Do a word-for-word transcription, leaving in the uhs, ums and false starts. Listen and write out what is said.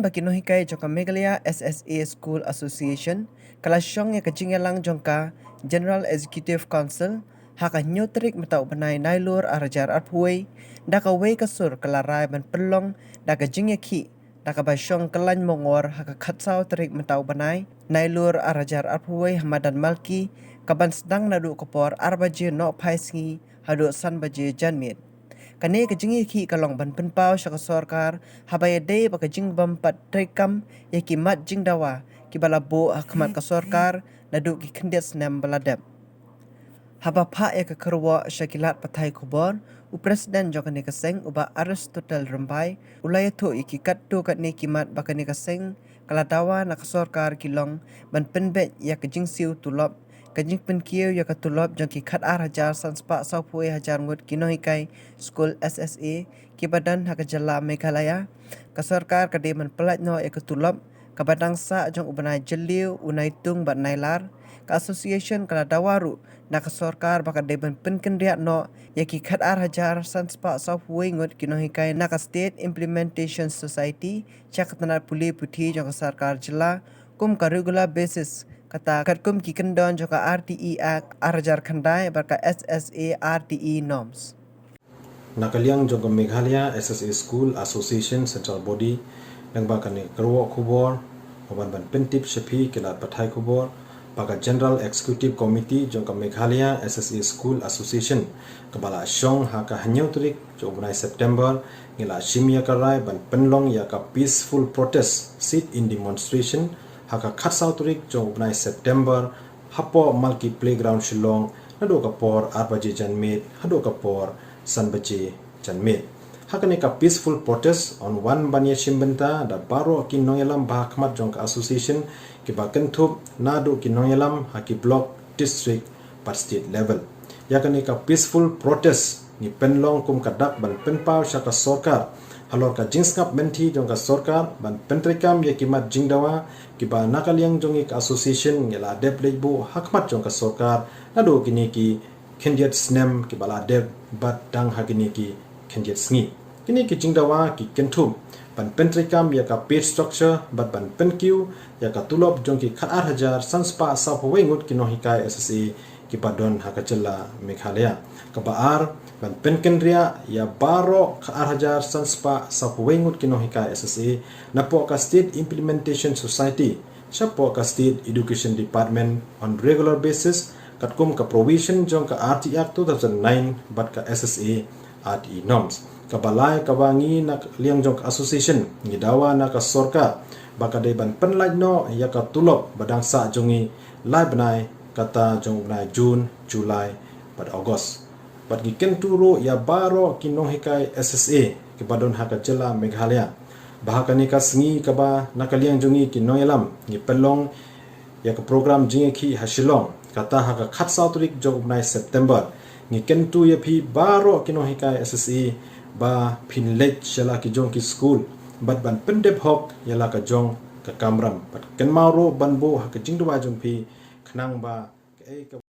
ba ki nonghikai jong ka Meghalaya S S A School Association ka la shong ïa ka jingïalang jong ka General Executive Council ha ka hynñiew tarik mynta u bnai Nailur ar hajar arphew wei, da kawei ka sur ka la rai ban pynlong da ka jingïakhih da kaba shong kyllain mongor ha ka khatsaw tarik mynta u bnai Nailur ar hajar arphew wei ha madan Malki, kaban sdang naduh ka por ar baje nohphai sngi haduh san baje janmiet. Kane ka jingïakhih ka long ban pynpaw sha ka sorkar haba ïadei bad ka jingbym pat treikam ïa ki mat jingdawa kiba la buh ha khmat ka sorkar naduh ki khyndiat snem ba la dep. Haba phah ïa ka kyrwoh sha ki lad pathai khubor, u President jong kane ka seng, u Bah Aristotle Rymbai, u la ïathuh ïa ki katto katne ki mat ba kane ka seng ka la dawa na ka sorkar ki long ban pynbeit ïa ka jingsiew tulop, ka jingpynkiew ïa ka tulop jong ki khatar hajar san spah sawphew wei hajar ngut ki nonghikai skul S S A kiba don ha ka jylla Meghalaya. Ka sorkar ka dei ban pyllait noh ïa ka tulop kaba dang sah jong u bnai Jylliew, u Naitung bad Nailar. Ka association ka la dawa ruh na ka sorkar ba ka dei ban pynkynriah noh ïa ki khatar hajar san spah sawphew wei ngut ki nonghikai na ka State Implementation Society sha ka tnat pule puthi jong ka sorkar jylla kum ka regular basis, kata katkum ki kyndon jong ka R T E Act ar hajar khyndai bad ka S S A R T E norms. Na ka liang jong ka Meghalaya S S A School Association Central Body, lyngba kane ka kyrwoh khubor, u ban ban pyntip sha phi ki lad pathai khubor, ba ka General Executive Committee jong ka Meghalaya S S A School Association, kaba la shong ha ka hynñiew tarik jong u bnai September, ngi la shim ïa ka rai ban pynlong ïa ka peaceful protest sit-in demonstration ha ka khatsaw tarik jong u bnai September, hapoh Malki Playground Shillong, naduh ka por ar baje janmiet haduh ka por san baje janmiet. Ha kane ka peaceful protest yn wan ban ïashim bynta da baroh ki nongïalam ba ha khmat jong ka association kiba kynthup naduh ki nongïalam ha ki block, district bad state level. Ïa kane ka peaceful protest ngi pynlong kum ka dak ban pynpaw sha ka sorkar halor ka jingsngap mynthi jong ka sorkar ban pyntreikam ïa ki mat jingdawa kiba na ka liang jong ngi ka association ngi la dep leit buh ha khmat jong ka sorkar naduh kine ki khyndiat snem kiba la dep bad dang ha kine ki khyndiat sngi. Kine ki jingdawa ki kynthup ban pyntreikam ïa ka pay structure bad ban pynkiew ïa ka tulop jong ki khatar hajar san spah sawphew wei ngut ki nonghikai S S A kiba don ha ka jylla Meghalaya. Kaba ar, ban pynkynriah ïa baroh khatar hajar san spah sawphew wei ngut ki nonghikai S S A napoh ka State Implementation Society shapoh ka State Education Department on regular basis, katkum ka provision jong ka R T Act two thousand nine bad ka S S A R T E norms. Kaba lai, kaba ngi na liang jong ka association ngi dawa na ka sorkar ba ka dei ban pynlait noh ïa ka tulop ba dang sah jong ngi lai bnai, kata jong u bnai June, July bad August. Bad ngi kyntu ruh ïa baroh ki nonghikai S S A kiba don ha ka jylla Meghalaya ba ha kane ka sngi kaba na ka liang jong ngi ki nongïalam ngi pynlong ïa ka program jingïakhih ha Shillong, kata ha ka khatsaw tarik jong u bnai September. Ngi kyntu ïa phi baroh ki nonghikai S S A ba phin leit sha la ki jong ki skul bad ban pyndep hok ïa la ka jong ka kamram bad kynmaw ruh ban buh ha ka jingdawa jong phi khnang ba kaei ka